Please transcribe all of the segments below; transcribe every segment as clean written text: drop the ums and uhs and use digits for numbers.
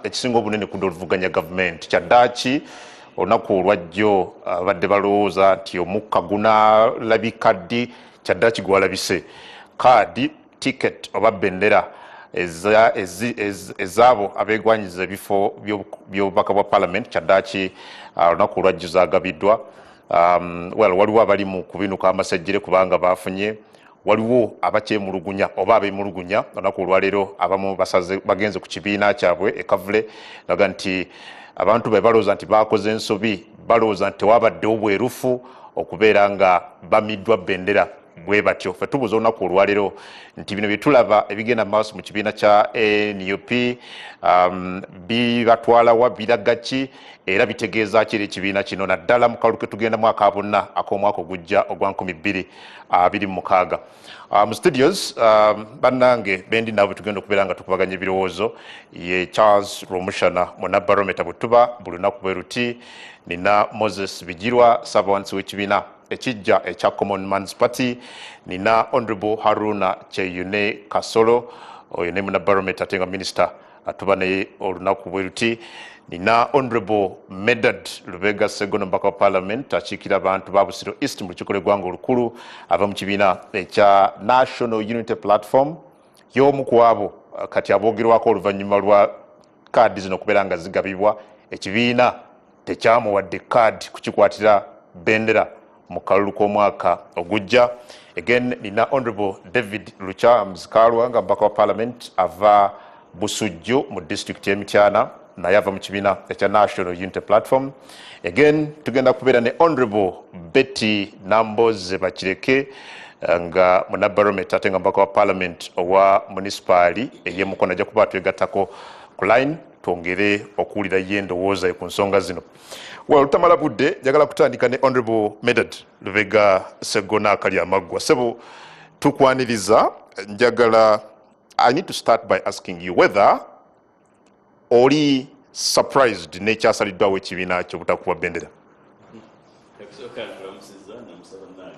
Ekisinga obunene ku oluvuganya gavumenti kyaddaaki olunaku olwajjo abadde balowooza nti omukka gunalabika ddi, kyaddaaki gwalabise. Kaadi, ticket oba bendera ezaabo abeegwanyiza ebifo by'obubaka bwa parliament kyaddaaki olunaku olwajjo zagabiddwa. Well, waliwo abali mu kubinuka amasejjere kubanga bafunye, waliwo abakyemulugunya oba abemulugunya. Olunaku olwaleero abamu basaze bagenze ku kibiina kyabwe ekavule laga nti abantu be balowooza nti bakoze ensobi, balowooza nti tewabaddewo bwerufu okubeera nga bamiddwa bendera bwe batyo. Ffe tubuuza olunaku olwaleero nti bino bye tulaba ebigenda mu maaso mu kibiina kya NUP bibatwalawa, biraga ki era bitegeeza ki eri ekibiina kino, naddala mu kalulu ke tugendamu aka bonna ak'omwaka ogujja ogwa 2026? Mu studios bannange bendi nabo tugenda okubeera nga tukubaganya ebirowoozo ye Charles Rwomushana, munabarometa bwe tuba buli lunaku bwe ruti. Nina Moses Bigirwa, ssabawandiisi w'ekibiina ekijja ekya Common Mans Party. Nina Honorable Haruna Kyeyune Kasolo, oyo ne munabarometa ate nga minisita, atuba naye olunaku bwe ruti. Nina Honorable Medard Lubega Sseggona, omubaka wa parliament akiikira abantu ba Busiro East mu lukiiko lw'eggwanga olukulu, ava mu kibiina ekya National Unity Platform, y'omu ku abo kati aboogerwako oluvannyuma lwa kaadi zino okubeera nga zigabibwa. Ekibiina tekyamuwadde kaadi kukikwatira bendera mu kalulu k'omwaka ogujja. Again, nina Honorable David Lukya Muzikaalwa, nga mubaka wa parliament ava Busujju mu disitulikiti y'Emityana, naye ava mu kibiina ekya National Unity Platform. Again, tugenda kubeera ne Honorable Betty Namboze Bakireke, nga munabarometa ate nga mubaka wa parliament owa munisipaali ey'emukono, ajja kuba atwegattako ku line twongere okuwulira ye endowooza ye ku nsonga zino. Well, tamala budde, njagala kutandika ne Honorable Medard Lubega Sseggona akali amaggwa. Sebo, tukwaniriza. Njagala, I need to start by asking you whether oli surprised n'ekyasaliddwawo ekibiina kyo butakuwa bendera. Ekusooka nkulamusiza, namusaba nange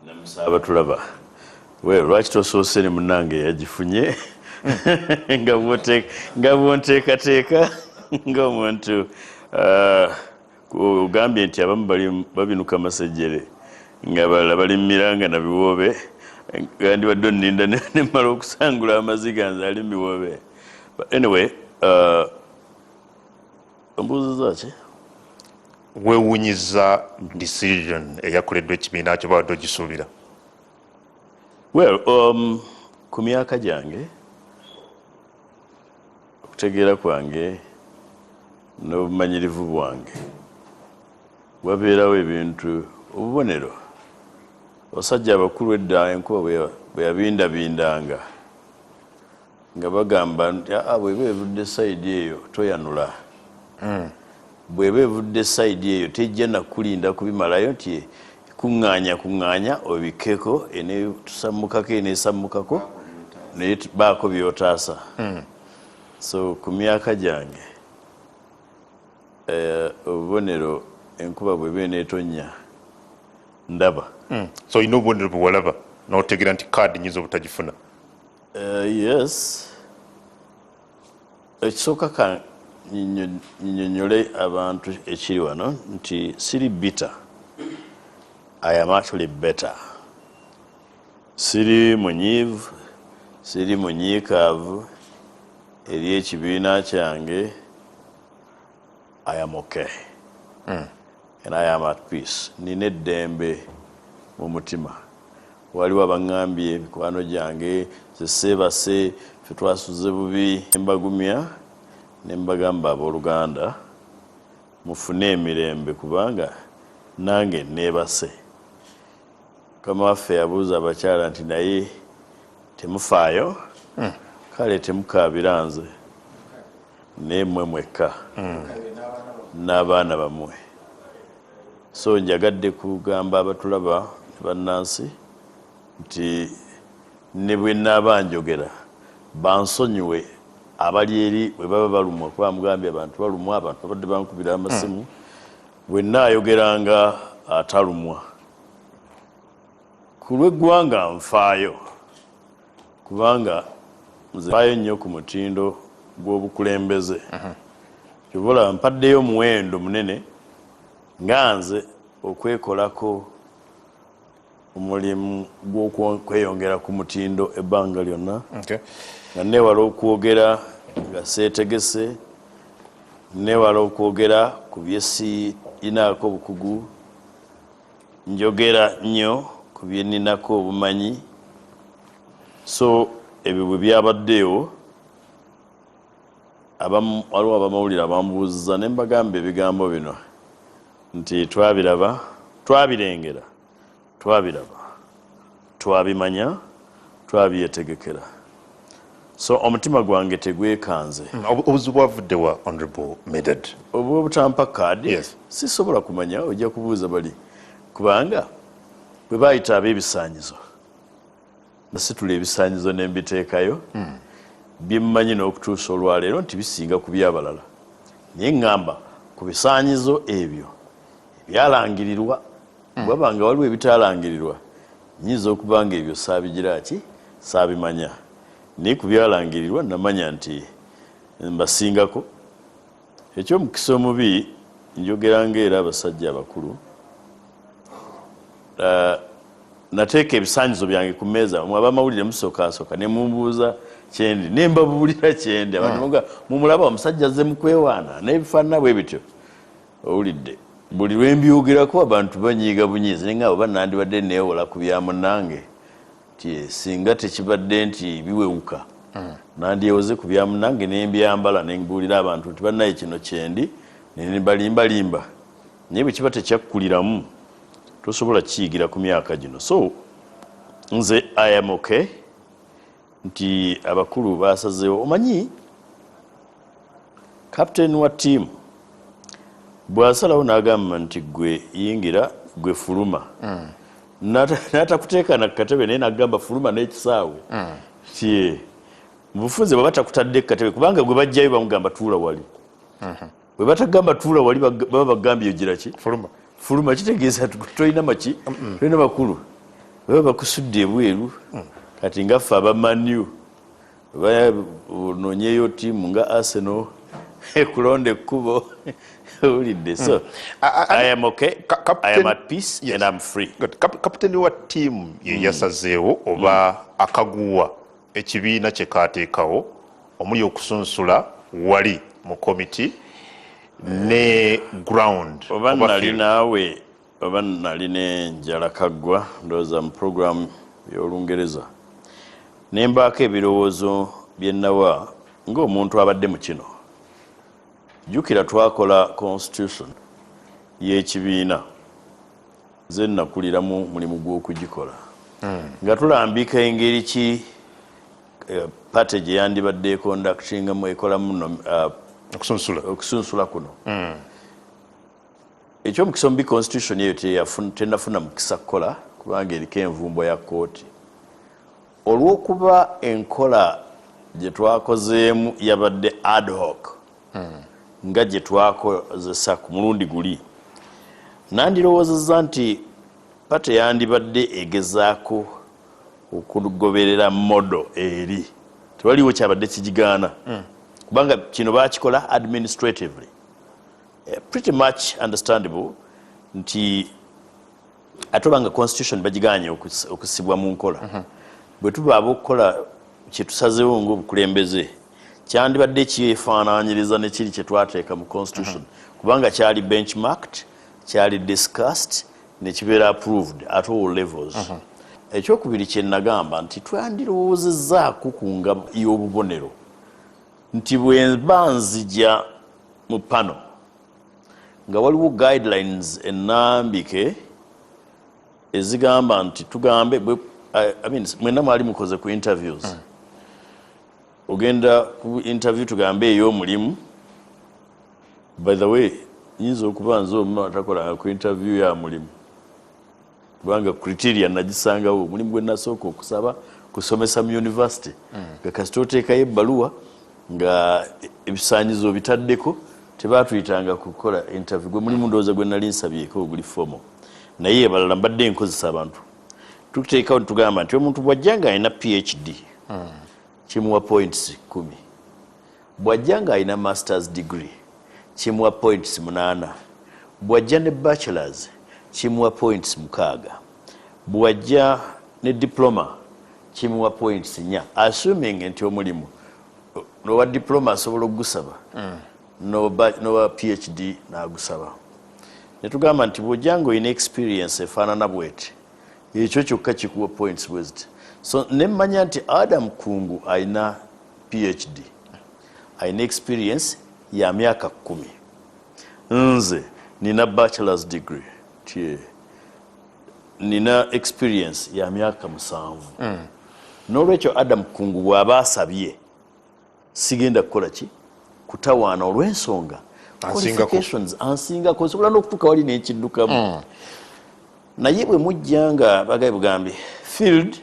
namusaba tulaba. We lwaki tosoose ne munnange yagifunye nga bwonteekateeka ng'omuntu ogambye nti abamu bali babinuka masejjere nga balala bali miranga na biwoobe, gandibadde onninda nemala okusangula amaziga nze ali mu biwoobe. But anyway, ombuuziza ki? Weewunyiza decision eyakoleddwa ekibiina kyo, babadde ogisuubira? Well, ku myaka gyange, okutegeera kwange n'obumanyirivu bwange, wabeerawo ebintu, obubonero. Abasajja abakulu edda, enkuba bwe yabindabindanga nga bagamba nti, "Aa, bw'eba evudde side eyo toyanula, bw'eba evudde side eyo tejja nakulinda kubimalayo, nti kuŋŋaanya kuŋŋaanya obikkeko, enetusammukako eneesammukako, naye baako byotaasa." So ku myaka gyange, obubonero, enkuba bw'eba eneetonnya ndaba. So olina obubonero bwe walaba n'otegeera nti kaadi nyinza obutagifuna? Yes, ekisooka ka nnyonnyole abantu ekiri wano nti siri bitter, I am actually better. Siri munyiivu, siri munyiikaavu eri ekibiina kyange. I am okay and I am at peace. Nina eddembe mu mutima. Waliwo abaŋŋambye, mikwano gyange, zeseebase, fe twasuze bubi. Mbagumya ne mbagamba, abooluganda, mufune emirembe kubanga nange neebase. Mukama waffe yabuuza abakyala nti, "Naye temufaayo? Kale temukaabira nze, naye mmwe mwekka n'abaana bammwe." So njagadde kugamba abatulaba ne bannansi nti ne bwe naaba njogera bansonyiwe abali eri bwe baba balumwa, kuba mugambye abantu balumwa, abantu babadde bankubira amasimu. Bwe naayogeranga atalumwa ku lw'eggwanga, nfaayo kubanga nze nfaayo nnyo ku mutindo. gw'obukulembeze. Kyova olaba mpaddeyo omuwendo munene nga nze okwekolako omulimu gw'okweyongera ku mutindo ebbanga lyonna, nga neewala okwogera nga seetegese, neewala okwogera ku byesiyinaako obukugu, njogera nnyo ku byeninako obumanyi. So ebyo bwe byabaddeewo, waliwo abamawulire abambuuziza ne mbagamba ebigambo bino nti twabiraba, twabirengera, twabiraba, twabimanya, twabyetegekera. So omutima gwange tegwekanze. Obuzibu bwavudde wa, Honorable Medard? Obwa obutampa kaadi? Yes. Sisobola kumanya, ojja kubuuza bali, kubanga bwe bayita ab'ebisaanyizo nasitula ebisaanyizo ne mbiteekayo byemmanyi n'okutuusa olwaleero nti bisinga ku byabalala, naye ŋŋamba ku bisaanyizo ebyo ebyalangirirwa, bwaba nga waliwo ebitalangirirwa nyinza okuba nga ebyo saabigira ki, saabimanya, naye ku byalangirirwa namanya nti mbasingako. Ekyomukisa omubi, njogera ngaera abasajja abakulu, nateeka ebisaanyizo byange ku mmeeza. Mwe abamawulire musookasooka ne mumbuuza kyendi, ne mbabuulira kyendi. Abantu baga, mumulaba omusajja azze mu kwewaana n'ebifaanana bwe bityo. Owulidde buli lwe mbyogerako abantu banyiiga bunyiizi, naye nga oba nandibadde neewola ku bya munnange nti singa tekibadde nti biwewuka, nandyewoze ku bya munnange ne mbyambala ne mbuulira abantu nti bannaye kino kyendi, ne mbalimbalimba. Naye bwe kiba tekyakkuliramu tosobola kiyigira ku myaka gino. So nze I am okay nti abakulu basazeewo. Omanyi captain wa ttiimu bw'asalawo n'agamba nti gwe yingira, gwe fuluma, n'atakuteeka na katebe, naye n'agamba fuluma n'ekisaawe, ti mu bufunze bwe batakutadde ku katebe, kubanga gwe bajjayo bamugamba tuula wali. Bwe batagamba tuula wali, baba bagambye ogira ki? Fuluma. Fuluma kitegeeza tolina maki, tolina makulu, baba bakusudde ebweru. Kati nga ffe aba Man U, onoonyeyo ttiimu nga Arsenal ekulonda ekkubo, owulidde? So I am okay. I am at peace and I'm free. Good. Kapiteni wa ttiimu ye yasazeewo oba akaguwa ekibiina kye kateekawo omuli okusunsula wali mu komiti ne ground oba oba nali field. Naawe oba nali n'enjala kaggwa, ndowooza mu program y'Olungereza ne mbaako ebirowoozo bye nnawa ng'omuntu abadde mu kino. Jjukira twakola constitution y'ekibiina, nze nakuliramu mulimu gw'okugikola nga tulambika engeri ki party gye yandibadde econductingamu, ekolamu okusunsula. Okusunsula kuno. Ekyomukisa omubi, constitution eyo tenafuna mukisa kukola kubanga eriko envumbo ya kooti, olw'okuba enkola gye twakozeemu yabadde ad hoc nga gye twakozesa ku mulundi guli. Nandirowoozezza nti party yandibadde egezaako okugoberera model eri, tewaliwo kyabadde kigigaana, kubanga kino bakikola administratively. Pretty much understandable nti ate obanga constitution bagiganye okusibwa mu nkola, bwe tuba ab'okukola kyetusazeewo ng'obukulembeze, kyandibadde kyefaananyiriza nekiri kyetwateeka mu constitution, kubanga kyali benchmarked, kyali discussed, nekibeera approved at all levels. Ekyokubiri kyenagamba nti twandirowoozezzaako ku nga y'obubonero nti bwe mba nzija mu pano nga waliwo guidelines ennambike ezigamba nti tugambe I mean, mwenna mwali mukoze ku interviews. Ogenda ku interview tugambe ey'omulimu. By the way, nyinza okuba nze omu atakolanga ku interview ya mulimu, kubanga criteria nagisangawo. Omulimu gwe nasooka okusaba kusomesa mu university, nga kasita oteekayo ebbaluwa nga ebisaanyizo bitaddeko, tebatuyitanga kukola interview. Gwe mulimu ndowooza gwe nali nsabyeko oguli formal, naye abalala mbadde nkozesa abantu. Tuteekawo netugamba nti omuntu bw'ajja nga alina PhD kimuwa points 10. Bw'ajja ng'alina masters degree, kimuwa points 8. Bw'ajja ne bachelors, kimuwa points 6. Bw'ajja ne diploma, kimuwa points 4, assuming nti omulimu nowa diploma asobola okugusaba, nowa PhD n'agusaba. Netugamba nti bw'ojja ng'olina experience efaanana bweti, ekyo kyokka kikuwa points bweziti. So nemmanya nti Adam Kungu alina PhD, alina experience ya myaka 10, nze nina bachelors degree, tie nina experience ya myaka 7. N'olwekyo Adam Kungu bw'aba asabye, sigenda kukola ki kutawaana olw'ensonga qualifications ansingako, nsobola n'okutuuka wali n'ekiddukamu. Naye bwe mujja nga bagaye bugambi field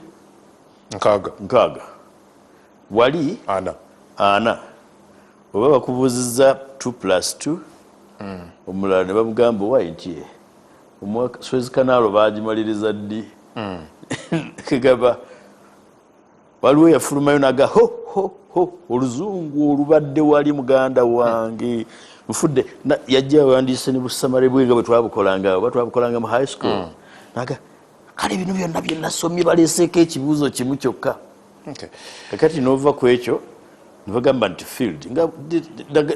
6 wali 4, oba bakubuuzizza 2 + 2, omulala ne bamugamba wayi nti omwaka Suez Canal baagimaliriza ddi? Kegaba waliwo yafulumayo naga ho ho ho, oluzungu olubadde wali muganda wange nfudde. Yajja awandiise ne busamale bwe nga bwe twabukolanga, oba twabukolanga mu high school. Naga kale bino byonna bye nasomye baleeseeko ekibuuzo kimu kyokka. Kakati n'ova ku ekyo ne bagamba nti field nga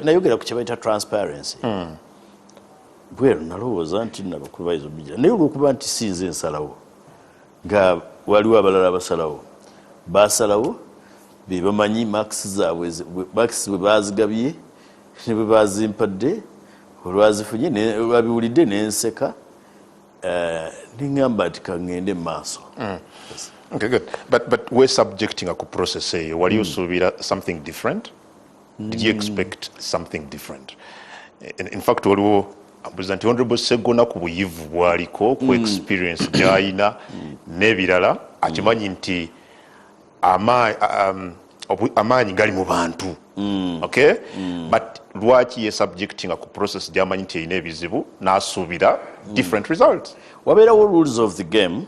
nayogera ku kye bayita transparency. Bweru nalowooza nti nabakulu bayinza obigira, naye olw'okuba nti si nze nsalawo, nga waliwo abalala abasalawo, basalawo be bamanyi marks zaabwe, marks bwe bazigabye ne bwe bazimpadde, olwazifunye olwabiwulidde nenseka, neŋŋamba nti kaŋŋende mu maaso. Okay, good. But we're subjecting ku process eyo. Wali osuubira something different? Did you expect something different? In fact, waliwo ambuuza nti Honorable Ssegona ku buyivu bwaliko, ku experience gy'ayina n'ebirala, akimanyi nti amaanyi gali mu bantu. Okay? But lwaki ye subjecting ku process gy'amanyi nti erina ebizibu n'asuubira different results? Wabeerawo rules of the game,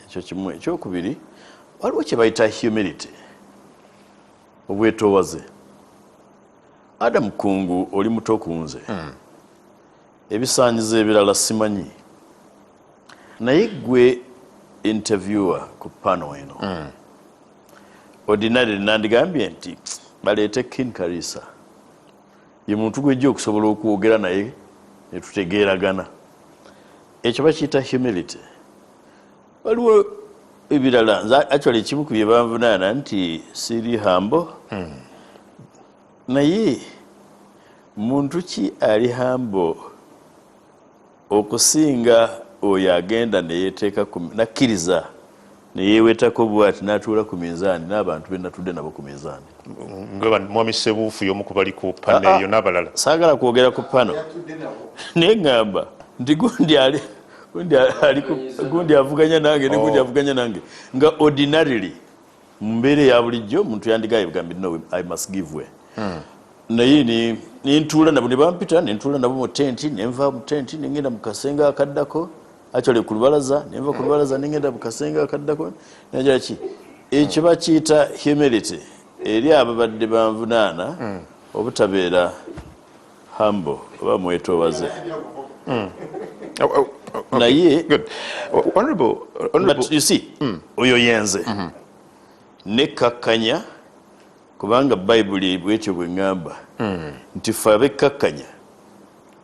ekyo kimu. Ekyokubiri, waliwo kye bayita humility, obwetoowaze. Adam Kungu oli muto ku nze, ebisaanyizo ebirala simanyi, naye gwe interviewer ku pano eno, ordinary nandigambye nti baleete Kin Karisa, ye muntu gwejja okusobola okwogera naye netutegeeragana. Ekyo bakiyita humility. Waliwo ebirala, nze actually ekimu ku bye banvunaana nti siri humble, naye muntu ki ali humble okusinga oyo agenda neyeteeka nakkiriza neyeewetako bwati n'atuula ku minzaani n'abantu be natudde nabo ku minzaani? Nga Mwami Sebuufu y'omu ku bali ku pano eyo n'abalala. Saagala kwogera ku pano, naye ŋŋamba nti gundi ali gundi ali gundi avuganya nange ne gundi avuganya nange, nga ordinarily mu mbeera eya bulijjo omuntu yandigaye bugambi, "No, I must give way." Naye nentuula nabo ne bampita, nentuula nabo mu tenti, nenva mu tenti nengenda mu kasenge akaddako, actually ku lubalaza, nenva ku lubalaza nengenda mu kasenge akaddako. Nagira ki, ekyo bakiyita humility eri ababadde banvunaana obutabeera humble oba mwetoowaze. Naye Good. Honorable, honorable, But you see, oyo yenze nekkakkanya, kubanga Bayibuli bwetyo bwe ŋŋamba nti ffe abekkakkanya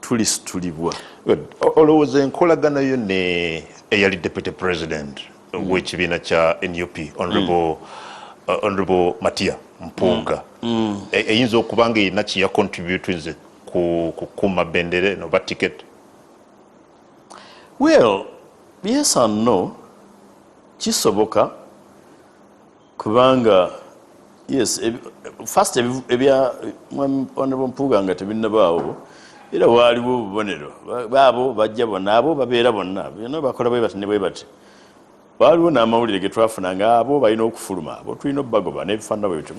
tulisitulibwa. Good. Olowooza enkolagana yo ne eyali deputy president w'ekibiina kya NUP, Honorable Matia Mpuuga, eyinza okuba nga erina kye yacontributinze ku kukuuma bendera eno oba ticket? Well, yes and no. Kisoboka, kubanga yes, first ebya Mwami Honorable Mpuuga nga tebinnabaawo, era waaliwo obubonero. Baabo bajja bonna, abo babeera bonna byonna bakola bwe bati ne bwe bati. Waaliwo n'amawulire ge twafuna nga abo balina okufuluma, abo tulina obbagoba n'ebifaanana bwe bityo.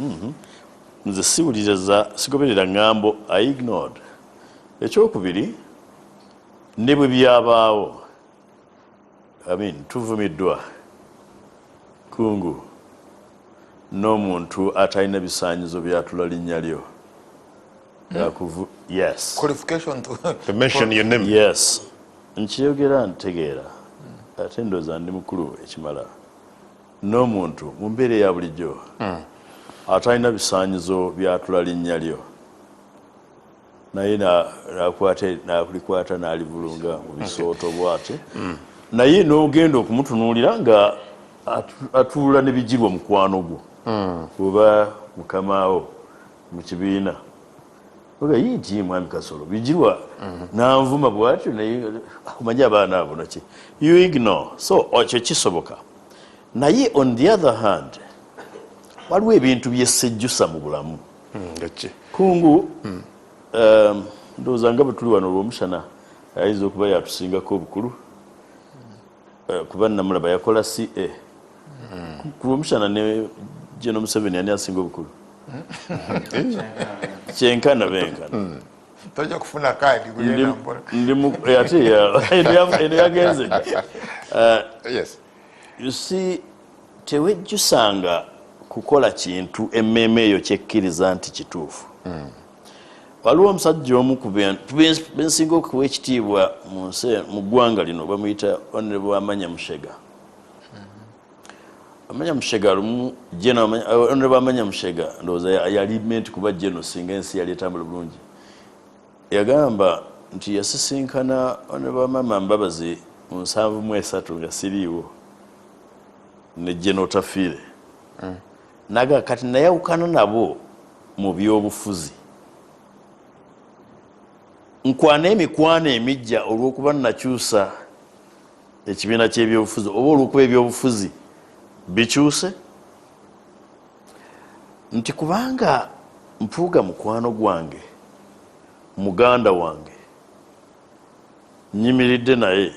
Nze siwuliriza, sigoberera ŋŋambo, I ignored. Ekyokubiri, ne bwe byabaawo, I mean, tuvumiddwa Kungu n'omuntu atalina bisaanyizo byatula linnya lyo. Yes. Qualification to mention your name. Yes. Nkyeyogera ntegeera, ate ndowooza ndi mukulu ekimala n'omuntu mu mbeera eya bulijjo atalina bisaanyizo byatula linnya lyo, naye nakulikwata n'alivulunga mu bisooto bw'ate, naye n'ogenda okumutunuulira nga atuula ne Bigirwa mukwano gwo oba mukamaawo mu kibiina. Oga yiti mwami Kasolo Bigirwa nanvuma bw'atyo, naye omanyi abaana abo naki, you ignore. So ekyo kisoboka. Naye on the other hand, waliwo ebintu byesejjusa mu bulamu. Kungu ndowooza nga bwe tuli wano olw'omushana ayinza okuba yatusingako obukulu, kuba namulaba yakola CA. Ku lw'omushana ne General Museveni ani asinga obukulu? Kyenkana benkana. Tojja kufuna kaadi kugenda mpola. Ate eno yagenze. Yes. You see, tewejjusanga kukola kintu emmeeme eyo kyekkiriza nti kituufu. Waliwo omusajja omu ku bensinga okuwa ekitiibwa mu nsi, mu ggwanga lino, bamuyita Honorable Amanya Mushega. Amanya Mushega lumu, Honorable Amanya Mushega ndowooza yali meant kuba General singa ensi yali etambula bulungi. Yagamba nti yasisinkana Honorable Amama Mbabazi mu 73 nga siriiwo ne General Otafiire. Naga kati nayawukana nabo mu byobufuzi. Nkwana emikwano emijja olw'okuba nakyusa ekibiina ky'ebyobufuzi oba olw'okuba ebyobufuzi bikyuse, nti kubanga Mpuuga mukwano gwange, muganda wange, nyimiridde naye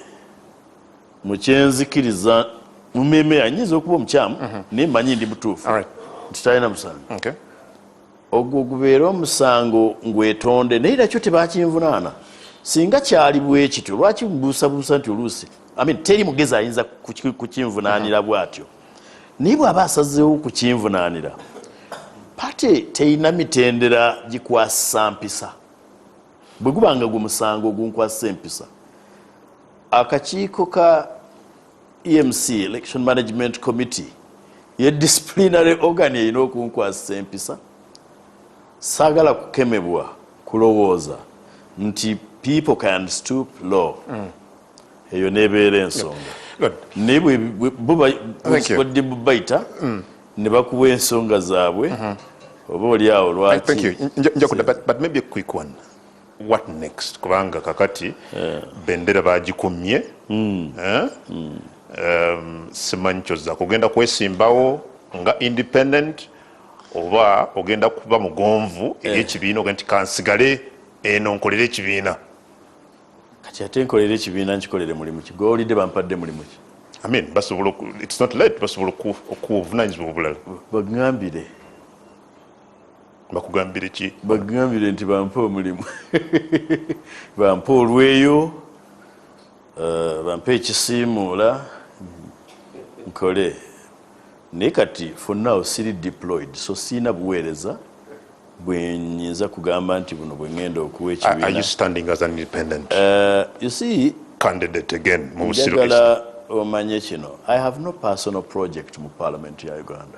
mukyenzikiriza mu mmeeme yange, nyinza okuba omukyamu, naye mmanyi ndi mutuufu nti talina musango. Ogwo gubeere omusango ngwetonde, naye nakyo tebakinvunaana. Singa kyali bwe kityo, lwaki mbuusabuusa nti oluusi, I mean, teri mugezi ayinza kukinvunaanira bw'atyo, naye bw'aba asazeewo kukinvunaanira, pate terina mitendera gikwasa mpisa. Bwe gubanga gwe musango gunkwasa empisa, akakiiko ka EMC, Election Management Committee, ye disciplinary organ erina okunkwasisa empisa. Saagala kukemebwa kulowooza nti people can stoop low. Eyo nebeera ensonga. Naye bayita ne bakuwa ensonga zaabwe, oba oli awo lwaki. Thank you. Njakudda, but maybe a quick one. What next? Kubanga kakati bendera bagikumye. Simanyi kyozza kugenda kwesimbawo nga independent oba ogenda kuba mugonvu eri ekibiina, ogenda nti kansigale eno nkolere ekibiina. Kati ate nkolere ekibiina nkikolere mulimu ki? Gw'owulidde bampadde mulimu ki? I mean, basobola, it's not late, basobola okuwa obuvunaanyizibwa obulala. Bagambire. Bakugambire ki? Bagambire nti bampe omulimu, bampe olweyo, bampe ekisiimuula nkole. Naye kati for now siri deployed, so siina buweereza bwe nyinza kugamba nti buno bwe ŋŋenda okuwa ekibiina. Are you standing as an independent You see, candidate again mu Busiro? Njagala omanye kino, I have no personal project mu parliament ya Uganda.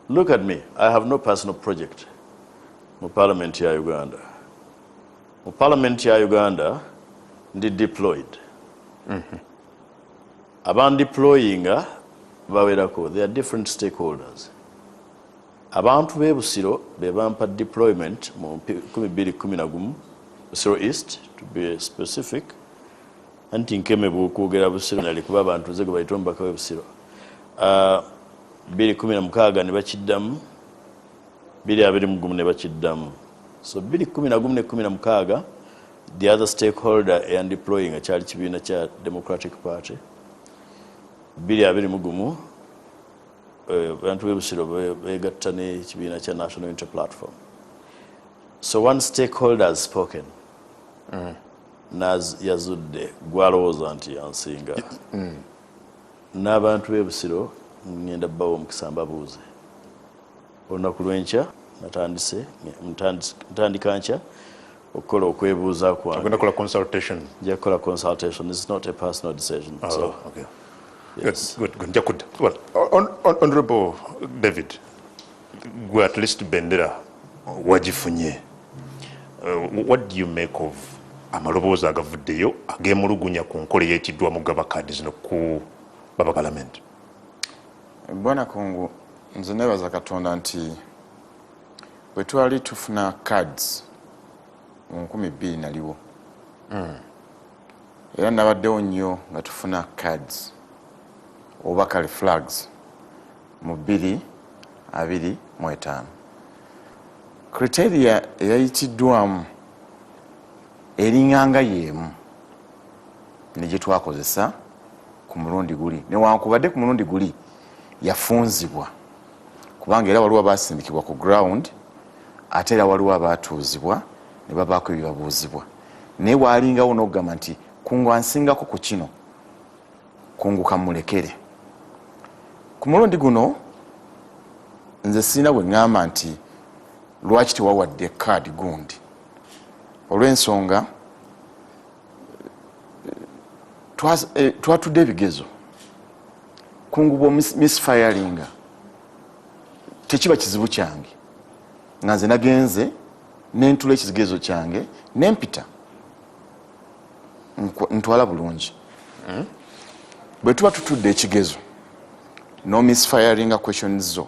Look at me, I have no personal project mu parliament ya Uganda. Mu parliament ya Uganda ndi deployed. Abandeployinga bawerako, there are different stakeholders. Abantu b'e Busiro be bampa deployment mu 2011, Busiro East to be specific. Anti nkemebwa okwogera Busiro nali kuba abantu nze gwe bayita omubaka w'e Busiro. 2016 ne bakiddamu, 2021 ne bakiddamu. So 2011 ne 16, the other stakeholder eyandeployinga kyali kibiina kya Democratic Party. 2021, abantu b'e Busiro begatta n'ekibiina kya National Unity Platform. So one stakeholder has spoken. Yazudde gwalowooza nti yansinga. N'abantu b'e Busiro ngenda bbawa omukisa mbabuuze olunaku lw'enkya Natandise, ntandika nkya okukola okwebuuza kwange. Ogenda kukola consultation? Nja kukola consultation. It's not a personal decision. Oh, so, okay. Yes. Good, good. Nja kudda. Well, Honorable David, gwe at least bendera wagifunye. What do you make of amaloboozi agavuddeyo agemulugunya ku nkola ey'ekiddwa mu gaba kaadi zino ku baba parliament? Bwana Kungu, nze nebaza Katonda nti bwe twali tufuna cards mu 2000 naliwo. Era nabaddewo nnyo nga tufuna cards oba kale flags mu 2025. Criteria eyayitiddwamu eringanga y'emu ne gye twakozesa ku mulundi guli, newankubadde ku mulundi guli yafunzibwa, kubanga era waliwo abasindikibwa ku ground, ate era waliwo abatuuzibwa ne babaako ebibabuuzibwa. Naye waalingawo n'okugamba nti Kungu ansingako ku kino, Kungu kamulekere. Ku mulundi guno nze sirina bwe ŋŋamba nti lwaki tewawadde kaadi gundi, olw'ensonga twatudde ebigezo. Kungu bwo misfiringa tekiba kizibu kyange, nga nze nagenze nentula ekigezo kyange nempita ntwala bulungi. Bwe tuba tutudde ekigezo no misfiringa questions zo,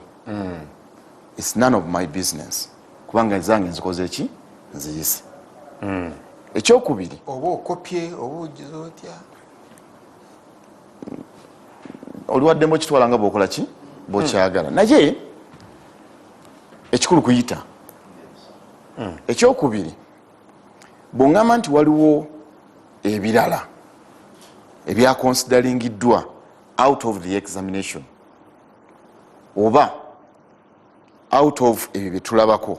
it's none of my business, kubanga zange nzikoze eki nziyise. Ekyokubiri, oba okopye oba ogize otya, oliwaddemu okitwala nga bw'okola ki bw'okyagala, naye ekikulu kuyita. Ekyokubiri, bw'oŋŋamba nti waliwo ebirala ebyakonsidaringiddwa out of the examination oba out of ebyo bye tulabako,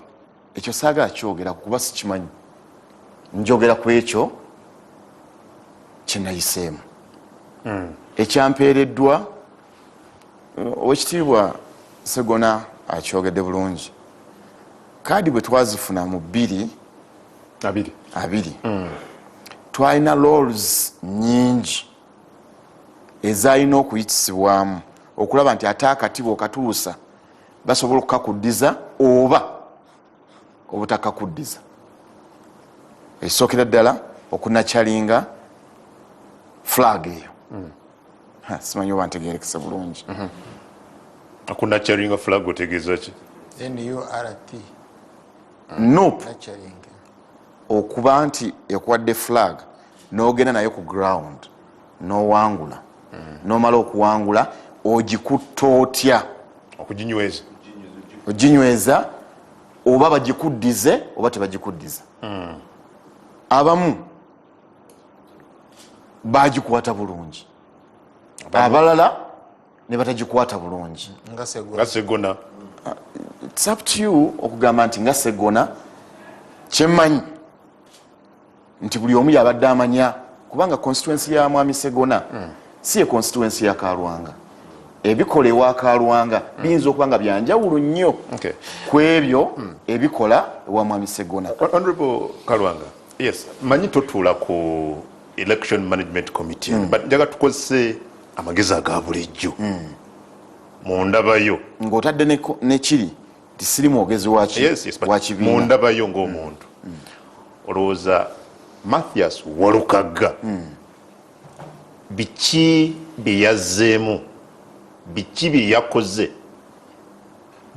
ekyo saagala kyogera kuba sikimanyi. Njogera ku ekyo kye nayiseemu. Ekyampeereddwa owekitiibwa Segona akyogedde bulungi. Kaadi bwe twazifuna mu 2020, twalina laws nyingi ezalina okuyitisibwamu okulaba nti ate akati bw'okatuusa basobola okukakuddiza oba obutakakuddiza. Ekisookera ddala okunakyalinga flag eyo. Simanyi oba ntegeerekese bulungi. Okunakyalinga flag otegeeza ki? NURT. Nope. Okuba nti ekuwadde flag n'ogenda nayo ku ground n'owangula, n'omala okuwangula ogikutta otya? Okuginyweza. Oginyweza oba bagikuddize oba tebagikuddiza. Abamu bagikwata bulungi, abalala ne batagikwata bulungi. Nga Segona. It's up to you okugamba nti nga Segona. Kyemmanyi nti buli omu yabadde amanya, kubanga constituency ya Mwami Segona si ye constituency ya Kalwanga. Ebikola ewa Kalwanga biyinza okuba nga byanjawulo nnyo ku ebyo ebikola ewa Mwami Segona. Honorable Kalwanga, yes, manyi totuula ku Election Management Committee, but njagala tukozese amagezi aga bulijjo. Mundabayo ng'otadde nekiri nti siri mwogezi wa kibiina. Mundabayo ng'omuntu olowooza Mathias Walukagga biki bye yazzeemu, biki bye yakoze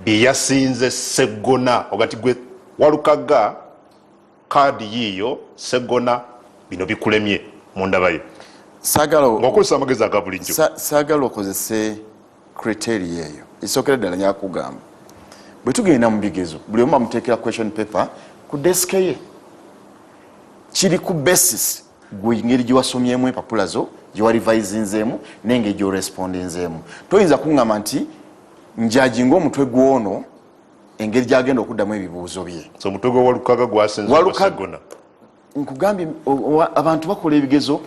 bye yasinze Segona? Ogati gwe Walukagga kaadi yiiyo, Segona bino bikulemye. Mundabayo ng'okozesa amagezi aga bulijjo. Saagala okozese criteria eyo. Esookera ddala nyakugamba, bwe tugenda mu bigezo buli omu bamuteekera question paper ku desk ye. Kiri ku basis gwe engeri gye wasomyemu empapula zo, gye warivisinzeemu n'engeri gy'orespondinzeemu. Toyinza kuŋŋamba nti njajinga omutwe gw'ono engeri gy'agenda okuddamu ebibuuzo bye. So omutwe gwa Walukagga gwasinze Segona. Nkugambye abantu bakola ebigezo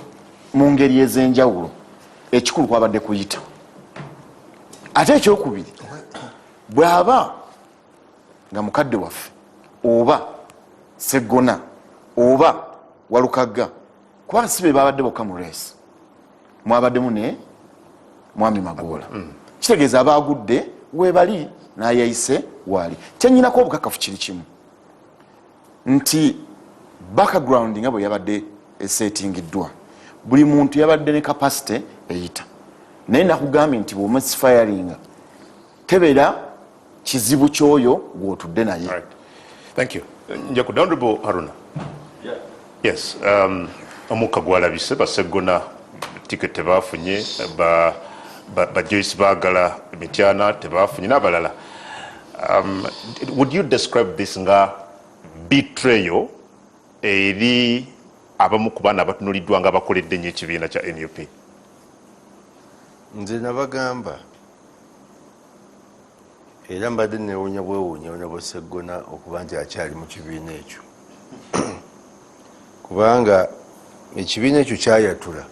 mu ngeri ez'enjawulo. Ekikulu kwabadde kuyita. Ate ekyokubiri, bw'aba nga mukadde waffe oba Seggona oba Walukagga, kubanga si be babadde bokka mu race, mwabaddemu ne Mwami Magoola. Kitegeeza abaagudde webali n'ayayise waali. Kyenyinako obukakafu kiri kimu nti background nga bwe yabadde esetingiddwa, buli muntu yabadde ne capacity eyita, naye nakugambye nti bw'omisfiringa tebeera kizibu ky'oyo gw'otudde naye. Right. Thank you. Nja ku Honorable Haruna. Yes, omukka gwalabise, Baseggona ticket tebafunye, ba Joyce Bagala Mityana tebafunye n'abalala. Would you describe this nga betrayal eri abamu ku baana abatunuliddwa nga bakoledde nnyo ekibiina kya NUP? Nze nabagamba era mbadde newuunya bwewuunya Honorable Seggona okuba nti akyali mu kibiina ekyo, kubanga ekibiina ekyo kyayatula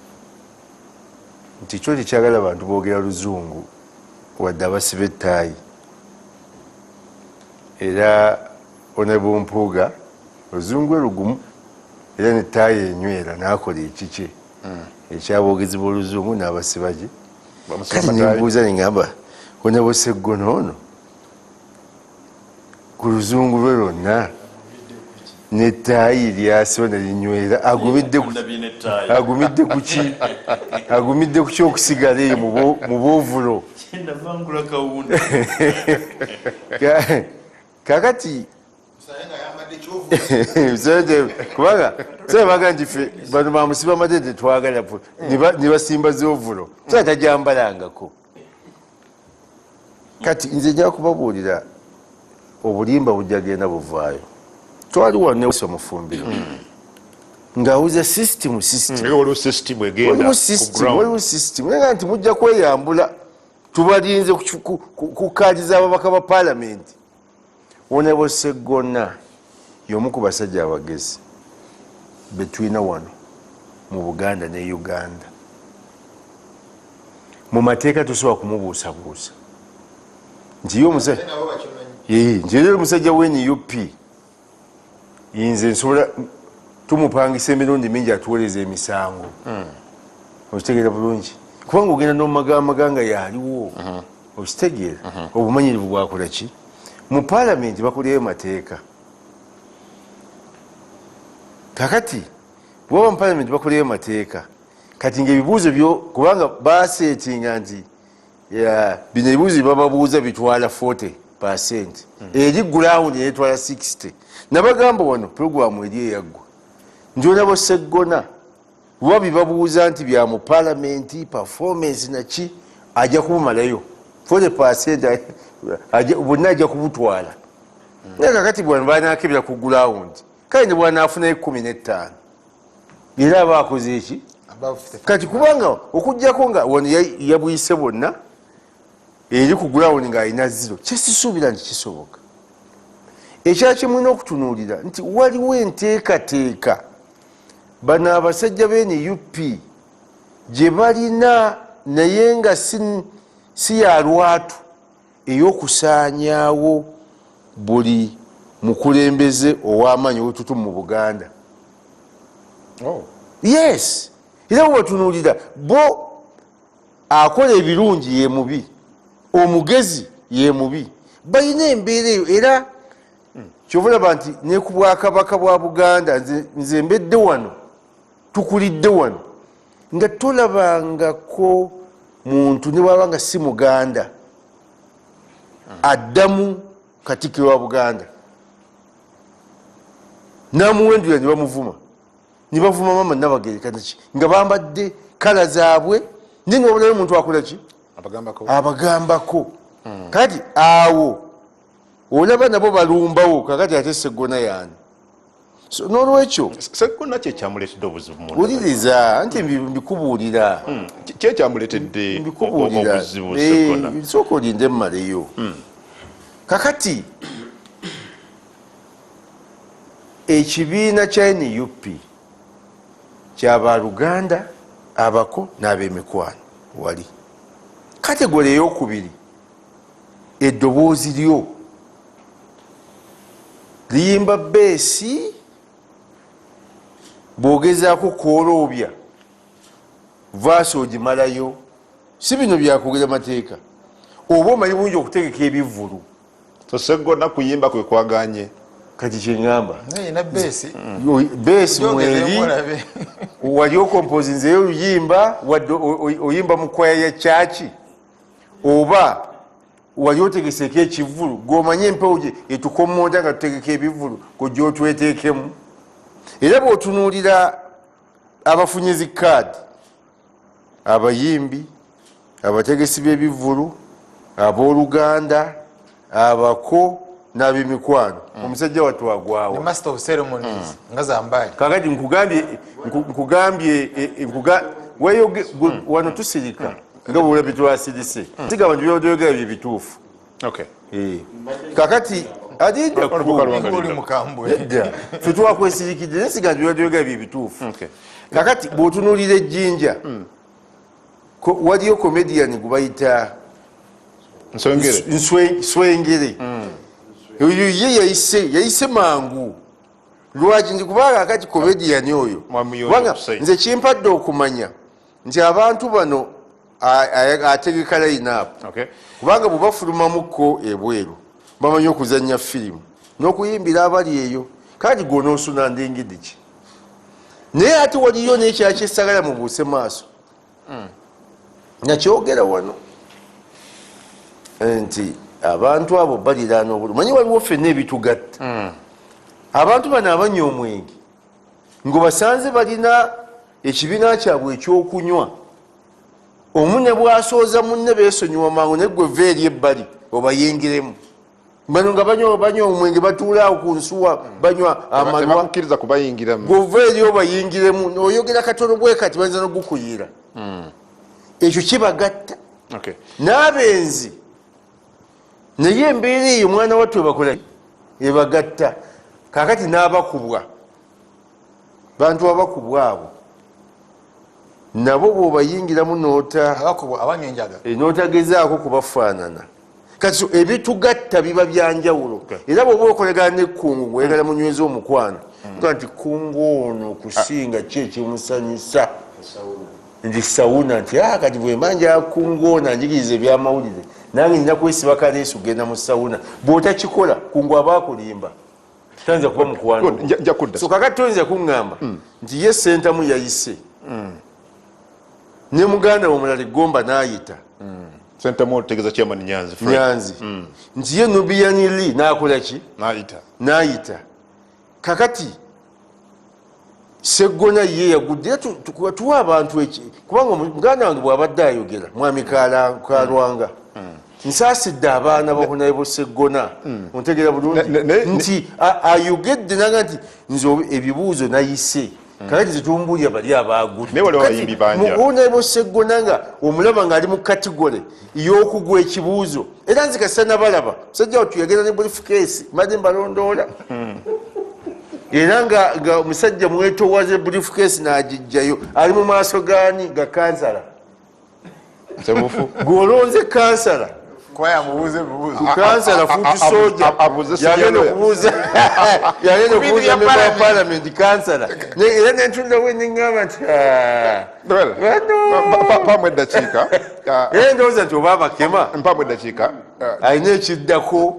nti kyo tekyagala bantu boogera luzungu wadde abasiba ettaayi. Era Honorable Mpuuga oluzungu lwe lugumu era nettaayi enywera n'akola ekikye ekyaboogezi b'oluzungu n'abasiba gye. Kati nembuuza nengamba Honorable Seggona ono ku luzungu lwe lwonna nettaayi lyasiba nelinywera agumidde kuki? Agumidde kuki okusigala eyo mu buovulo? Kakati kubanga baga nti ffe bano bamusiba amadde tetwagala ne basimba z'ovulo, so tajambalangako. Kati nze nja kubabuulira obulimba bujja genda buvaayo. Twali wano omufumbiro ng'awuza system waliwo system naye nti mujja kweyambula, tubalinze ku kaadi z'ababaka ba paalamenti. Honorable Seggona y'omu ku basajja abagezi be tulina wano mu Buganda ne Uganda. Mu mateeka tosobola kumubuusabuusa nti ye omusajja wa NUP nze nsobola tumupangisa emirundi mingi atuweereza emisango. Okitegeera bulungi, kubanga ogenda n'omumagamaga nga yaliwo. Okitegeera obumanyirivu bwakola ki? Mu paalamenti bakolerayo mateeka. Kakati bwaba mu paalamenti bakolerayo mateeka, kati ng'ebibuuzo byo kubanga baseetinga nti bino ebibuuzo byebababuuza bitwala 40%, eri ground netwala 60. Nabagamba wano puroguramu eri eyaggwa nti Honorable Seggona bwa bibabuuza nti bya mu paalamenti performance naki ajja kubumalayo 40%, bonna ajja kubutwala. Naye kakati bwano banakebera ku ground kale ne bwanaafunayo 15 era aba akoze eki? Kati kubanga okuggyako nga wano yabuyise bonna eri ku ground ng'alina 0, kyesisuubira nti kisoboka. Ekirala kye mulina okutunuulira nti waliwo enteekateeka bano abasajja ba NUP gye balina naye nga si ya lwatu ey'okusaanyaawo buli mukulembeze ow'amaanyi ow'ettutumu mu Buganda. Yes, era bwe batunuulira bo akola ebirungi ye mubi, omugezi ye mubi, balina embeera eyo. Era kyova olaba nti ne ku bwakabaka bwa Buganda nze mbedde wano, tukulidde wano nga tolabangako muntu ne bwaba nga si Muganda addamu Katikkiro wa Buganda n'amuwendula ne bamuvuma, ne bavuma mama Nabagereka naki nga bambadde kala zaabwe, naye nga wabulayo omuntu akola ki? Abagambako. Kati awo olaba nabo balumbawo. Kakati ate Seggona yaani? So n'olwekyo Seggona kye kyamuleetedde obuzibu mu wuliriza nti mbikubuulira kye kyamuleetedde obuzibu Seggona. Sooka olinde mmaleyo. Kakati ekibiina kya NUP ky'abaluganda abako n'ab'emikwano wali. Kategori ey'okubiri eddoboozi lyo Liyimba beesi, bw'ogezaako kwoloobya vaasi ogimalayo. Si bino byakwogera mateeka, oba omanyi bulungi okutegeka ebivvulu. So Sseggona kuyimba kwe kwaganye. Kati kyeŋŋamba Naye beesi beesi mweri wali okompozinzeyo oluyimba, wadde oyimba mu kwaya ya kyaki, oba wali otegeseeko ekivvulu, gw'omanye empewo gye etukommonta nga tutegeka ebivvulu, gojja otweteekemu. Era bw'otunuulira abafunye zi kaadi, abayimbi, abategesi b'ebivvulu, abooluganda, abako n'ab'emikwano, omusajja wattu agwawo. The master of ceremonies nga Zambaali. Kakati nkugambye wano tusirika nga bwolabye twasirise, siga abantu by'oyogera bye bituufu. Kakati ffe twakwesirikidde, naye siga nti by'oyogera bye bituufu. Kakati bw'otunuulira ejjinja, waliyo comedian gwe bayita Nswengere. Oyo ye yayise mangu. Lwaki? Nti kubanga akati comedian oyo, kubanga nze kimpadde okumanya nti abantu bano ategeka line-up. Kubanga bwe bafulumamukko ebweru bamanyi okuzannya firimu n'okuyimbira abali eyo, kandi gw'onoosuna ndengedde ki. Naye ate waliyo n'ekirala kyesagala mubuuse maaso, nakyogera wano nti abantu abo baliraana obulungi. Manyi waliwo ffenna ebitugatta. Abantu bano abanywa omwenge ng'obasanze balina ekibiina kyabwe ekyokunywa, omu ne bwasooza munne beesonyiwa mangu, naye gwe va eri ebbali obayingiremu. Bano nga banywa omwenge, batuula awo ku nsuwa banywa amalwa, Tebakukkiriza kubayingiramu. Gw'ova eri obayingiremu, oyogera katono bwe kati bayinza n'okukuyiira. Ekyo kibagatta. N'abenzi naye embeera eyo omwana wattu ebakola ebagatta. Kakati n'abakubwa, bantu abakubwa abo nabo bw'obayingiramu n'otagezaako kubafaanana. Kati ebitugatta biba byanjawulo. Era bw'oba okolagana n'ekkungu ng'oyagala munyweze omukwano, oga nti kungu ono okusinga ki ekimusanyusa nti sawuna, nti kati bwe mba njagala kungu ono anjigiriza ebyamawulire, nange nina kwesiba kaleesu kugenda mu sawuna. Bw'otakikola kungu aba akulimba, tayinza kuba mukwano. So kakati toyinza kuŋŋamba nti ye Ssentamu yayise ne muganda we omulala Eggomba n'ayita. Ssentamu otegeeza chairman Nyanzi. Nyanzi. Nti ye Nubian Lee n'akola ki? N'ayita. Kakati Sseggona ye yagudde. Tuwa abantu eki, kubanga muganda wange bw'abadde ayogera mwami Kalwanga, nsaasidde abaana ba Honorable Sseggona, ontegeera bulungi nti ayogedde naga nti nze ebibuuzo nayise. Kakati zetumbuulira bali abaagudde. Honorable Sseggona nga omulaba ng'ali mu katigole ey'okugwa ekibuuzo, era nze kasita nabalaba musajja wattu yagenda ne briefcase, mbadde mbalondoola. Era nga omusajja mwetowaze briefcase n'agijjayo, ali mu maaso gaani? Ga kansala. Gw'olonze kansala. Kansala fuuti soja yagenda okubuuza, yagenda okubuuza memba wa parliament kansala. Era nentundawo neŋŋamba nti mpamu eddakiika. Era ndowooza nti oba abakema mpamu eddakiika alina ekiddako.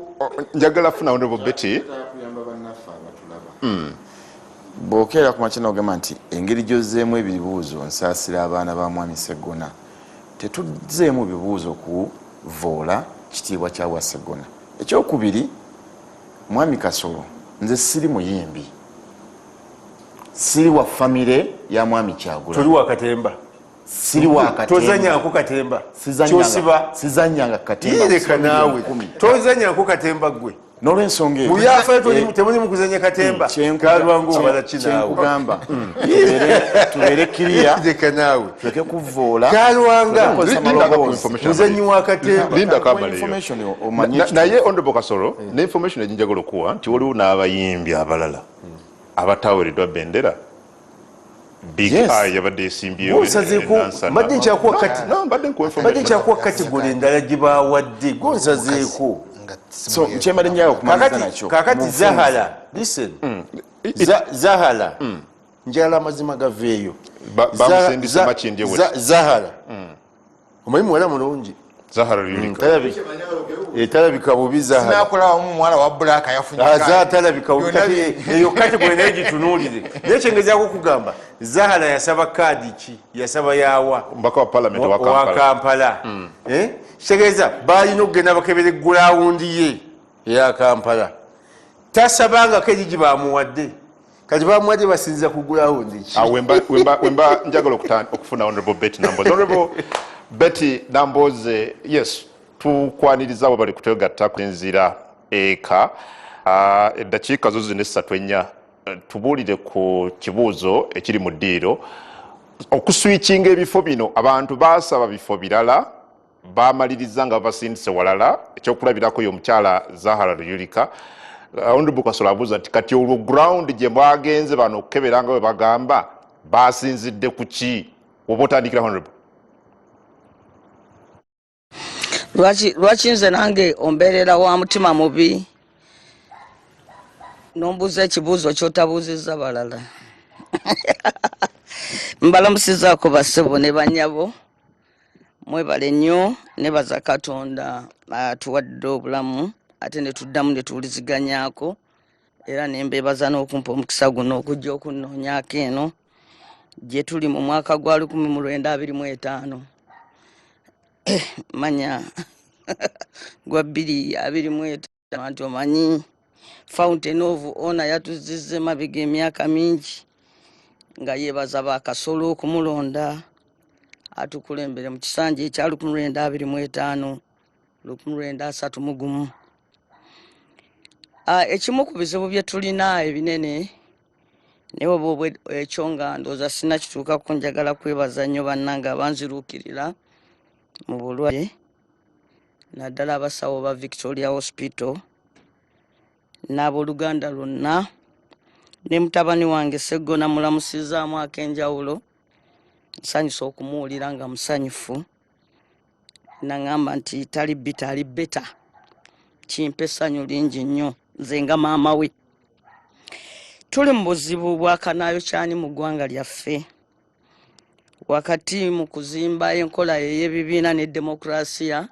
Njagala funa Honorable Betty. Bw'okeera ku makya n'ogamba nti engeri gy'ozzeemu ebibuuzo nsaasira abaana ba mwami Sseggona, tetuzzeemu bibuuzo kuvoola kitiibwa kya bwa Sseggona. Ekyokubiri, mwami Kasolo, nze siri muyimbi, siri wa famire ya mwami Kyagulanyi. Toli wa katemba. Siri wa katemba. Tozannyangako katemba. Kyosiba. Sizannyanga katemba. Leka naawe. Tozannyangako katemba ggwe. N'olwensonga eyo. Mu byafaayo temuli mu kuzannya katemba. Kalwanga obala ki naawe? Kyenkugamba. Tubeere clear. Leka naawe. Tuleke kuvvoola. Kalwanga. Muzannyi wa katemba. Linda Kabaleyo. Naye Honorable Kasolo, ne information ejinjagala okuwa nti waliwo n'abayimbi abalala abataweereddwa bendera. Big Eye yabadde esimbyewo mbadde nkyakuwa kategole endala gye bawadde, gonsazeeko. So kyembadde njagala okumaliriza nakyo. Kakati Zahara Listen. Zahara njagala amazima gaveeyo. Bamusindise Makindye West. Zahara omanyi muwala mulungi. Zahara Luyirika. Talabika bubi Zahara. Sinakulabamu muwala wa black yafunye. Talabika bubi. Eyo category nayo gitunuulire. Naye kyengezaako okugamba, Zahara yasaba kaadi ki? Yasaba yawa? Omubaka wa parliament wa Kampala. Wa Kampala. Kitegeeza baalina okugenda bakebere gulawundi ye eya Kampala. Tasabangako eri gye bamuwadde. Kati bamuwadde basinziira ku gulawundi ki? Wemba njagala okufuna Honorable Betty Nambooze. Honorable Betty Nambooze, yes, tukwaniriza abo bali kutwegatta kusinziira eka. Eddakiika zo zino essatu ennya, tubuulire ku kibuuzo ekiri mu ddiiro. Okuswikinga ebifo bino, abantu baasaba bifo birala, bamaliriza nga babasindise walala. Ekyokulabirako y'omukyala Zahara Luyirika. Honorable Kasolo abuuza nti kati olwo ground gye bagenze bano okukebera nga bwe bagamba basinzidde ku ki? Oba otandikira Honorable? Lwaki nze nange ombeerera wa mutima mubi nombuuza ekibuuzo ky'otabuuzizza balala? Mbalamusizaako bassebo ne bannyabo, mwebale nnyo, nebaza Katonda atuwadde obulamu ate ne tuddamu ne tuwuliziganyaako, era ne mbeebaza n'okumpa omukisa guno okujja okunnoonyaako eno gye tuli mu mwaka gwa 1925. Manya gwa 2025, nti omanyi Fountain of Honor yatuzizza emabega emyaka mingi nga yeebaza Bakasolo okumulonda atukulembere mu kisanja ekya 1925 1931. Ekimu ku bizibu bye tulina ebinene, naye oba ekyo nga ndowooza sinnakituukako, njagala kwebaza nnyo bannange abanziruukirira mu bulwadde, naddala abasawo ba Victoria Hospital n'abooluganda lwonna, ne mutabani wange Sseggona mulamusizaamu ak'enjawulo. Nsanyusa okumuwulira nga musanyufu, naŋŋamba nti tali bitter, ali better. Kimpa essanyu lingi nnyo nze nga maama we. Tuli mu buzibu bwa kanaayokyani mu ggwanga lyaffe, wakati mu kuzimba enkola ey'ebibiina ne demokurasiya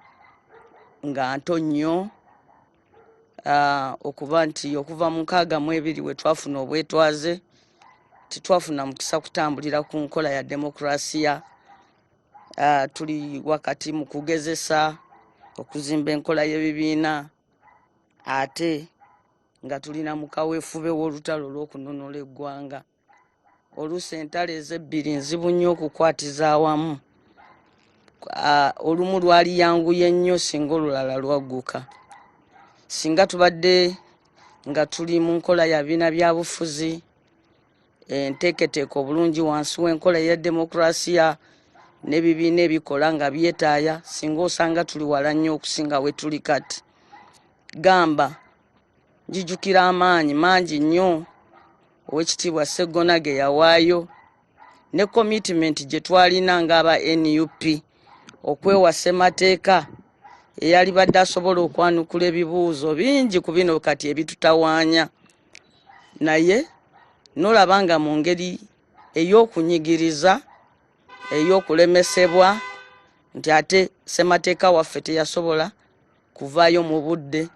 nga nto nnyo, okuba nti okuva mu 62 we twafuna obwetwaze tetwafuna mukisa kutambulira ku nkola ya demokurasiya. Tuli wakati mu kugezesa okuzimba enkola y'ebibiina ate nga tulina mu kaweefube w'olutalo olw'okununula eggwanga. Oluusi entalo ez'ebbiri nzibu nnyo okukwatiza awamu. Olumu lwali yanguye nnyo singa olulala lwagguka. Singa tubadde nga tuli mu nkola ya bibiina bya bufuzi enteeketeeke obulungi wansi w'enkola eya demokurasiya n'ebibiina ebikola nga byetaaya, singa osanga tuli wala nnyo okusinga we tuli kati. Gamba njijukira amaanyi mangi nnyo Oweekitiibwa Sseggona ge yawaayo ne commitment gye twalina ng'aba NUP okwewa ssemateeka eyalibadde asobola okwanukula ebibuuzo bingi ku bino kati ebitutawaanya, naye n'olaba nga mu ngeri ey'okunyigiriza ey'okulemesebwa nti ate ssemateeka waffe teyasobola kuvaayo mu budde,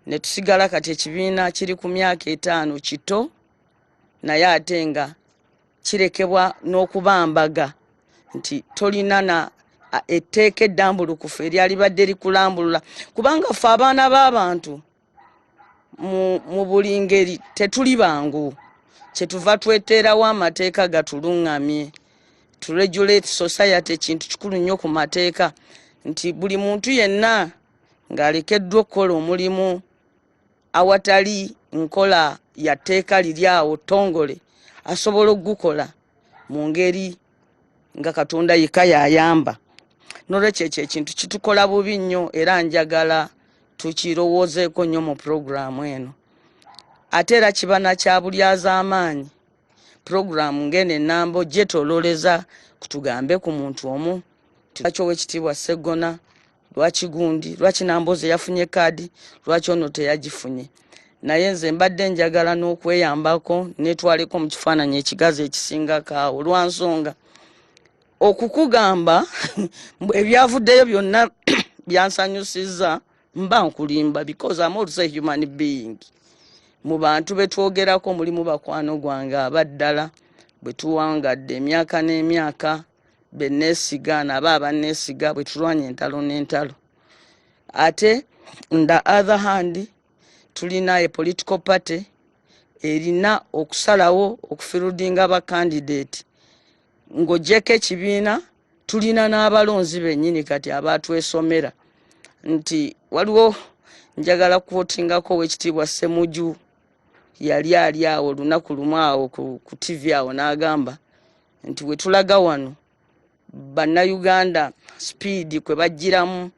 ne tusigala kati ekibiina kiri ku myaka 5 kito, naye ate nga kirekebwa n'okubambaga nti tolina na etteeka eddambulukufu eryalibadde likulambulula, kubanga ffe abaana b'abantu mu buli ngeri tetuli bangu. Kyetuva tweteerawo amateeka gatuluŋŋamye to regulate society. Ekintu kikulu nnyo ku mateeka nti buli muntu yenna ng'alekeddwa okukola omulimu awatali nkola ya tteeka liri awo ttongole, asobola okugukola mu ngeri nga Katonda yekka y'ayamba. N'olwekyo ekyo ekintu kitukola bubi nnyo, era njagala tukirowoozeeko nnyo mu pulogulaamu eno. Ate era kiba na kya bulyazaamaanyi pulogulaamu ng'eno ennambo gyetoolooleza kutugambe ku muntu omu lwaki Oweekitiibwa Sseggona, lwaki gundi, lwaki Nambooze yafunye kaadi, lwaki ono teyagifunye. Naye nze mbadde njagala n'okweyambako netwaleko mu kifaananyi ekigazi ekisingako awo, lwansonga okukugamba mbu ebyavuddeyo byonna byansanyusizza mba nkulimba, because I'm also a human being. Mu bantu betwogerako mulimu bakwano gwange abaddala bwe tuwangadde emyaka n'emyaka, beneesiga nabo abaneesiga, bwe tulwanya entalo n'entalo. Ate on the other hand, tulina a political party erina okusalawo okufieldinga bacandidate. Ng'ogyeko ekibiina, tulina n'abalonzi bennyini kati abatwesomera nti waliwo, njagala kuquotingako owekitiibwa Ssemuju, yali ali awo olunaku lumu awo ku TV awo n'agamba nti we tulaga wano Bannayuganda speed kwe bagiramu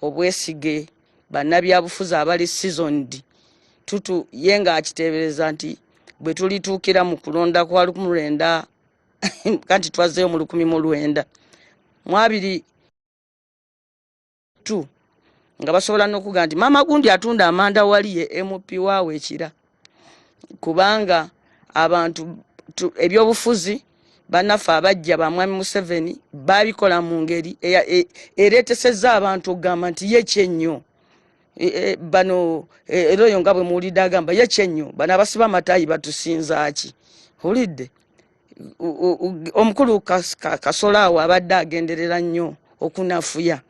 obwesige bannabyabufuzi abali seasoned tutu, ye ng'akiteebereza nti bwe tulituukira mu kulonda kwa 19 kanti twazzeeyo mu 1922, nga basobola n'okugamba nti maama gundi atunda amanda wali ye MP waawe ekira, kubanga abantu ebyobufuzi bannaffe abajja bamwami Museveni babikola mu ngeri ereetesezza abantu okugamba nti ye kyennyo. Bano era oyo nga bwe muwulidde agamba ye kyennyo, bano abasiba amataayi batusinza ki? Owulidde omukulu Kasolo awo abadde agenderera nnyo okunafuya,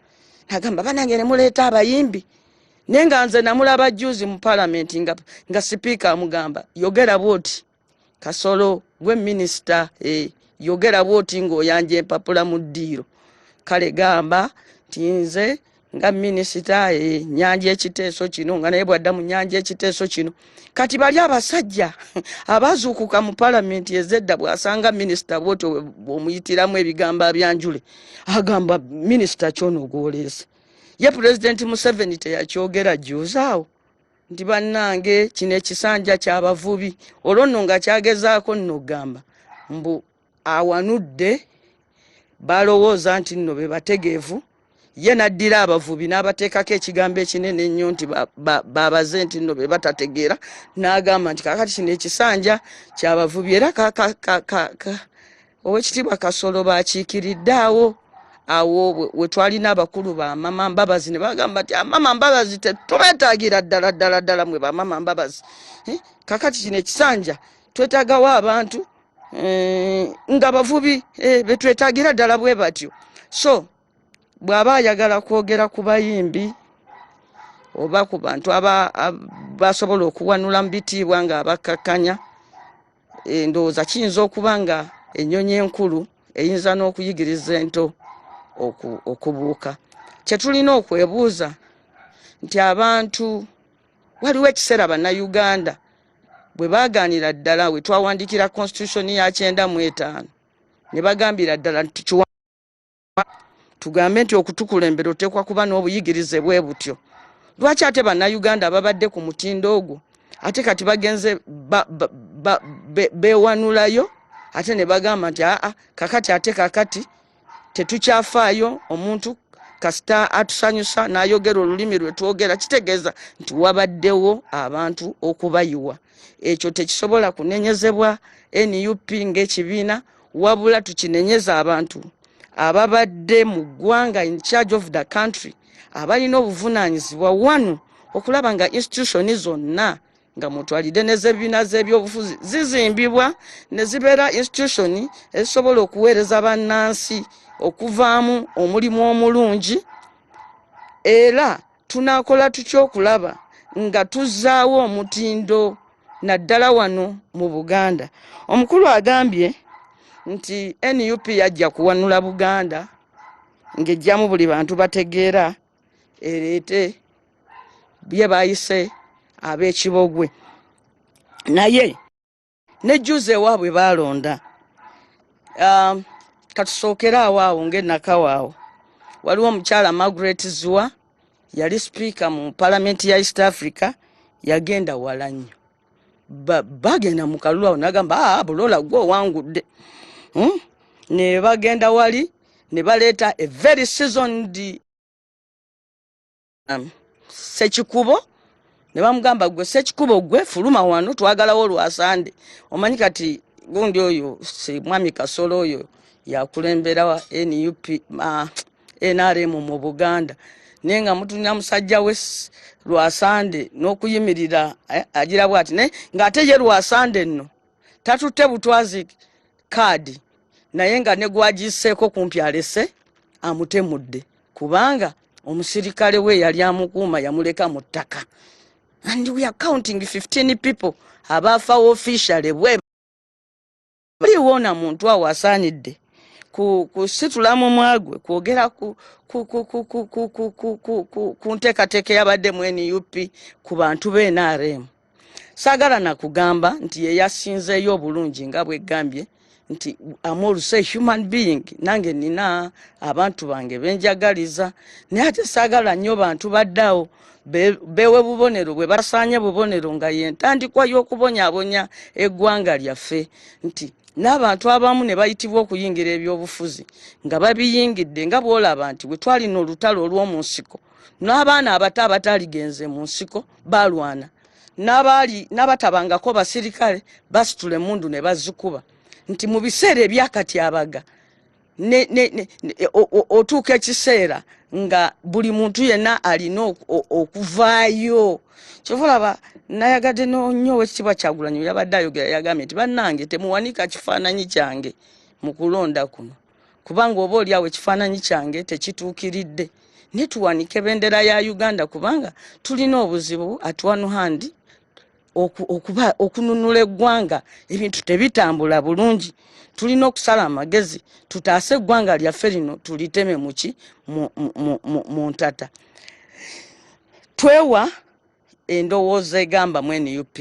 agamba banange ne muleeta abayimbi, naye nga nze namulaba juzi mu palamenti nga sipiika amugamba, "Yogera bwoti Kasolo, gwe minisita, yogera bwoti ng'oyanja empapula mu ddiiro. Kale gamba nti nze nga minisita, nyanja ekiteeso kino," nga naye bwadda mu nyanja ekiteeso kino. Kati bali abasajja abazuukuka mu palamenti ezedda, bw'asanga minisita bwotyo bw'omuyitiramu ebigambo abyanjule, agamba, "Minisita, kyono gwoleese." Ye Pulezidenti Museveni teyakyogera juzi awo nti bannange kino ekisanja kyabavubi? Olwo nno nga kyagezaako nno okugamba mbu awanudde balowooza nti nno be bategeevu, ye n'addira abavubi n'abateekako ekigambo ekinene ennyo nti babaze nti nno be batategeera, n'agamba nti kaakati kino ekisanja kyabavubi. Era Owekitiibwa Kasolo bakiikiridde awo awo we twalina abakulu bamama Mbabazi ne bagamba nti amama Mbabazi tetubeetaagira ddala ddala ddala mwe bamama Mbabazi. Kakati kino ekisanja twetaagawo abantu nga bavubi, betwetaagira ddala bwe batyo. So bw'aba ayagala kwogera ku bayimbi oba ku bantu basobola okuwanula mu bitiibwa ng'abakkakkanya, ndowooza kiyinza okuba nga ennyonyi enkulu eyinza n'okuyigiriza ento okubuuka. Kye tulina okwebuuza nti abantu, waliwo ekiseera Bannayuganda bwe baagaanira ddala we twawandikira constitution ya 95, ne bagambira ddala nti tugambe nti okutukulembera oteekwa kuba n'obuyigirize bwe butyo. Lwaki ate Bannayuganda babadde ku mutindo ogwo ate kati bagenze beewanulayo ate ne bagamba nti aa, kakati ate kakati tetukyafaayo, omuntu kasita atusanyusa n'ayogera olulimi lwe twogera? Kitegeeza nti wabaddewo abantu okubayiwa. Ekyo tekisobola kunenyezebwa NUP ng'ekibiina, wabula tukinenyeza abantu ababadde mu ggwanga, in charge of the country, abalina obuvunaanyizibwa wano okulaba nga institution zonna, nga mutwalidde nez'ebibiina z'ebyobufuzi, zizimbibwa ne zibeera institution ezisobola okuweereza bannansi okuvaamu omulimu omulungi. Era tunaakola tutya okulaba nga tuzzaawo omutindo naddala wano mu Buganda? Omukulu agambye nti NUP yajja kuwanula Buganda ng'ejjamu buli bantu bategeera, ereete bye bayise ab'ekibogwe. Naye nejjuza ewaabwe baalonda, katusookere awo awo ng'enakawo awo waliwo omukyala Margaret Zziwa, yali sipiika mu palamenti ya East Africa, yagenda wala nnyo. Bagenda mu kalulu awo nagamba, "Aa, Bulola gwe owangudde," Ne bagenda wali ne baleeta a very seasoned Sekikubo. Ne bamugamba, "Gwe Sekikubo, gwe fuluma wano, twagalawo Lwasande." Omanyi kati gundi oyo si mwami Kasolo, oyo yakulembera NUP, NRM mu Buganda, naye nga mutunira musajja we Lwasande n'okuyimirira, agira bwati, naye ng'ate ye Lwasande nno tatutte butwazi kaadi, naye nga ne gwagiseeko kumpi alese amutemudde, kubanga omusirikale we yali amukuuma yamuleka mu ttaka. And we are counting 15 people abaafawo officially. Bwe baliwo na muntu awo asaanidde kusitula mumwa gwe kwogera ku nteekateeka eyabadde mu NUP ku bantu b'NRM. Saagala nakugamba nti ye yasinzeeyo obulungi, nga bwegambye nti am also a human being, nange nina abantu bange benjagaliza, naye ate saagala nnyo bantu baddeawo bewe bubonero bwe basaanye bubonero nga yentandikwa y'okubonyaabonya eggwanga lyaffe, nti n'abantu abamu ne bayitibwa okuyingira ebyobufuzi nga babiyingidde, nga bw'olaba nti bwe twalina olutalo olw'omu nsiko, n'abaana abato abataligenze mu nsiko balwana, n'abaali n'abatabangako basirikale basitula emundu ne bazikuba, nti mu biseera ebyakatyabaga otuuka ekiseera nga buli muntu yenna alina okuvaayo. Kyova olaba nayagadde nnyo Owekitiibwa Kyagulanyi yabadde ayogera, yagambye nti, "Bannange, temuwanika kifaananyi kyange mu kulonda kuno, kubanga oba oli awo ekifaananyi kyange tekituukiridde, naye tuwanike bendera ya Uganda, kubanga tulina obuzibu at one hand okuba okununula eggwanga, ebintu tebitambula bulungi, tulina okusala amagezi tutaase eggwanga lyaffe lino, tuliteme muki mu ntata." Twewa endowooza egamba mu NUP.